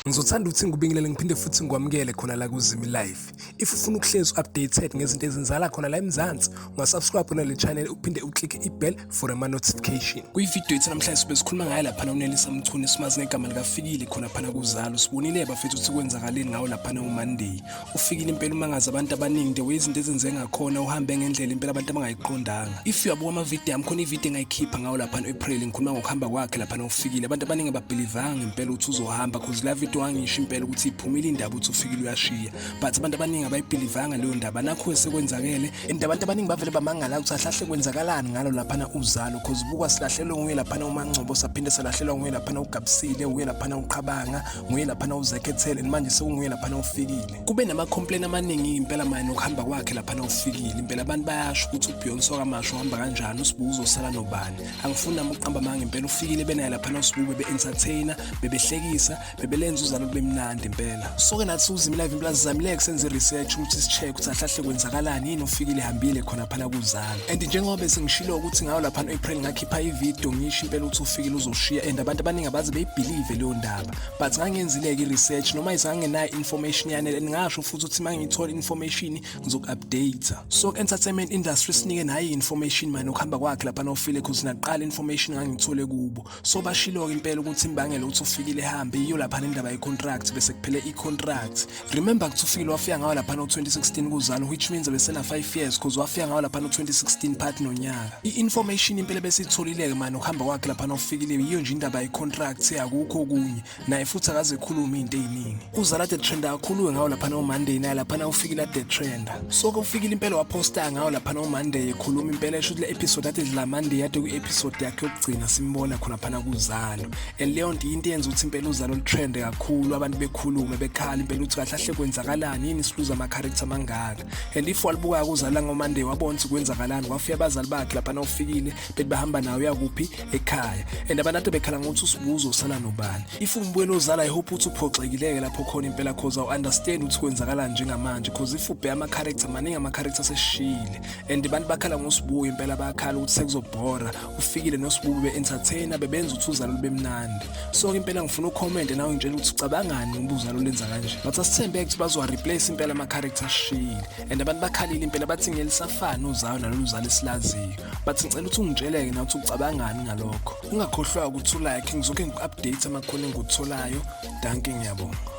Ngizothanda ukuthi ngikubingelele ngiphinde futhi ngikwamukele khona la kuZimi Live. If ufuna ukuhlezi updated ngezinto ezenzakala khona la eMzansi, ungasubscribe khona le channel uphinde uclicke i-bell for ama notification. Kwivideo yethu namhlanje sibe sikhuluma ngaye laphana uNelisa Mchunu, simazi ngegama likaFikile khona phana kuZalo. Sibonile bafethu ukuthi kwenzakaleni ngawo laphana uMonday. Ufikile impela umangaza abantu abaningi the way izinto ezenze ngakhona, uhambe ngendlela impela abantu abangayiqondanga. If uyabuka ama-video ami, khona ivideo engayikhipha ngawo laphana u-April ngikhuluma ngokuhamba kwakhe laphana uFikile. Abantu abaningi ababhilivanga ngempela ukuthi uzohamba, cause la video angisho impela ukuthi iphumile indaba ukuthi uFikile uyashiya, but abantu abaningi abayibhilivanga leyo ndaba. Nakho sekwenzakele and abantu abaningi bavele bamangala ukuthi ahlahle kwenzakalani ngalo laphana uZalo, cause buka silahlelwe nguye laphana uMangcobo, saphinde salahlelwa nguye laphana uGabsile, nguye laphana uQhabanga, nguye laphana uZekhethele, manje sekunguye laphana uFikile. Kube nama-complain amaningi impela mayelana nokuhamba kwakhe laphana uFikile. Impela abantu bayasho ukuthi uBeyonce wakaMashu uhamba kanjani, uSibu uzosala nobani. Angifuni nami ukuqamba amanga, impela uFikile benaye laphana uSibu, bebe-entertainer, bebehlekisa, bebelenza uZalo lube mnandi impela. So-ke nathi siwuZimi Live impela sizamile kusenza i-research ukuthi si-check ukuthi ahlahle kwenzakalani, yini uFikile ehambile khona phana kuZalo. And njengoba besengishilo ukuthi ngayo laphana u-April ngakhipha ividiyo ngisho impela ukuthi uFikile uzoshiya, and abantu abaningi abaze beyibhilive leyo ndaba, but ngangenzile-ke i-research noma ngangenayo information yanele, and ngasho futhi ukuthi uma ngiyithola information ngizoku-update. So entertainment industry sinike nayo i-information mayelana nokuhamba kwakhe laphana uFile, cause naqala information ngangithole kubo. So bashilo-ke impela ukuthi imbangela ukuthi uFikile ehambe yiyo laphana indaba ye-contract, bese kuphele i-contract. Remember ukuthi uFikile wafika ngawo laphana u-2016 kuZalo, which means besena 5 years, cause wafika ngawo laphana u-2016 phakathi nonyaka. I-information impela besiyitholile-ke mani ukuhamba kwakhe laphana uFikile yiyo nje indaba ye-contract, akukho okunye. Naye futhi akaze ekhulume into ey'ningi. UZalo ade trenda kakhulu-ke ngawo laphana uMonday, naye laphana uFikile ade trenda. So-ke uFikile impela waphosta ngawo laphana uMonday ekhuluma impela, esho ukuthi le episode ade dlala Monday ade kwi-episode yakhe yokugcina simbona khona phana kuZalo. And leyo nto into yenza ukuthi impela uZalo lutrende kakhulu, abantu bekhulume bekhala impela ukuthi kahle hle kwenzakalani, yini siluza ama-character amangaka. And if walibuka kuZalo ngoMonday wabona ukuthi kwenzakalani, kwafika abazali bakhe laphana uFikile bethi bahamba naye uyakuphi ekhaya. And abantu ade bekhala ngokuthi uSibu uzosala nobani. If umbukeli oZalo, I hope ukuthi uphoxekileke lapho khona impela, cause awu-understand ukuthi kwenzakalani njengamanje, cause if ubheka ama-character maningi, ama-character aseshiyile and abantu bakhala ngoSibu impela, bayakhala ukuthi sekuzobhora. Ufikile noSibu be-entertainer, bebenza ukuthi uZalo lube mnandi. So impela ngifuna ucommente nawe ngitshela ukuthi ucabangani ngoba uZalo lenza kanje, but asithembe ukuthi bazowa-replace impela ama-character ashiyile. And abantu bakhalile impela, bathi ngeke lisafana uZalo nalolu Zalo esilaziyo, but ngicela ukuthi ungitsheleke nawe ukuthi ucabangani ngalokho. Ungakhohlwa ukuthi ulike, ngizokhe ngiku-update amakhona engikutholayo. Dankie, ngiyabonga.